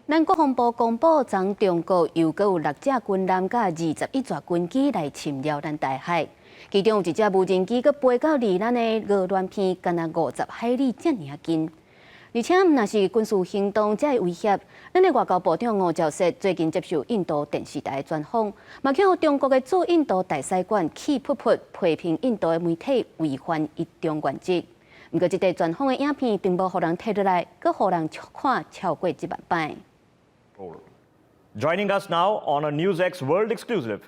咱國防部公布，昨中國又閣有六隻軍艦佮21座軍機來侵擾咱台海，其中有一隻無人機閣飛到離咱的鵝鑾鼻干焦50海里遮爾近。而且毋但是軍事行動才會威脅，咱的外交部長吳釗燮最近接受印度電視台的專訪，嘛予中國的駐印度大使館氣噗噗批評印度的媒體違反一中原則。毋過，這個專訪的影片並無予人提落來，閣予人看超過1萬擺。 Joining us now on a NewsX World exclusive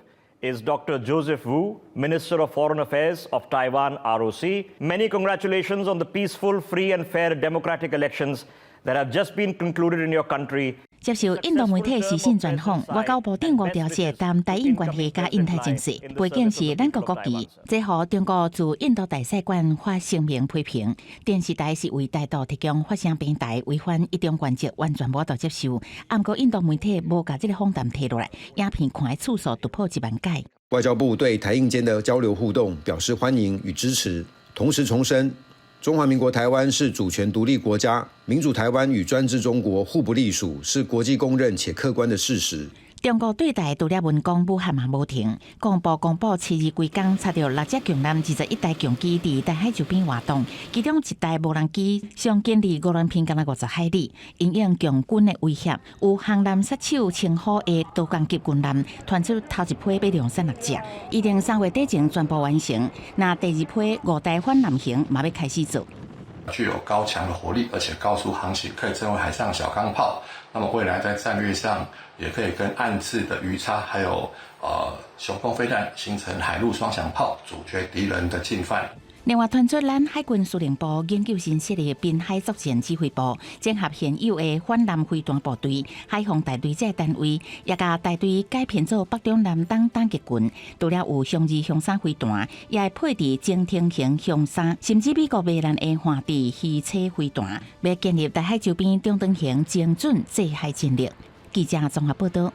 is Dr. Joseph Wu, Minister of Foreign Affairs of Taiwan ROC. Many congratulations on the peaceful, free, and fair democratic elections that have just been concluded in your country. 接受印度媒體視訊專訪，外交部長吳釗燮談台印關係佮印太情勢，背景是咱國國旗，這予中國駐印度大使館發聲明批評，電視台是為台獨提供發聲平台，違反一中原則，完全無法度接受。毋過印度媒體無共這个訪談提落來，影片看的次數突破1萬擺。外交部對台印間的交流互動表示歡迎與支持，同時重申，中華民國台灣是主權獨立國家，民主台灣與專制中國互不隸屬，是國際公認且客觀的事實。中國對台除了文攻武嚇嘛無停，國防部公布七日規工查著六隻強艦、21台強機佇台海周邊活動，其中一台無人機上近離鵝鑾鼻干焦50海里，因應共軍的威脅，有航艦殺手稱呼的刀江級軍艦傳出頭一批欲量產六隻，預定3月底前全部完成。那第二批五代反艦型嘛欲開始做。具有高強的火力，而且高速航行，可以稱為海上小鋼炮。那麼未來在戰略上，也可以跟岸置的魚叉，還有雄風飛彈形成海陸雙響炮，阻絕敵人的進犯。另外，傳出咱海軍司令部研究新設立濱海作戰指揮部，整合現有的反艦飛彈部隊、海防大隊這單位，也共大隊改編做北中南東打擊群。除了有雄二、雄三飛彈，也會配置潛艇型雄三，甚至美國馬蘭的環地魚叉飛彈，欲建立台海周邊中長程精準制海戰力。記者綜合報道。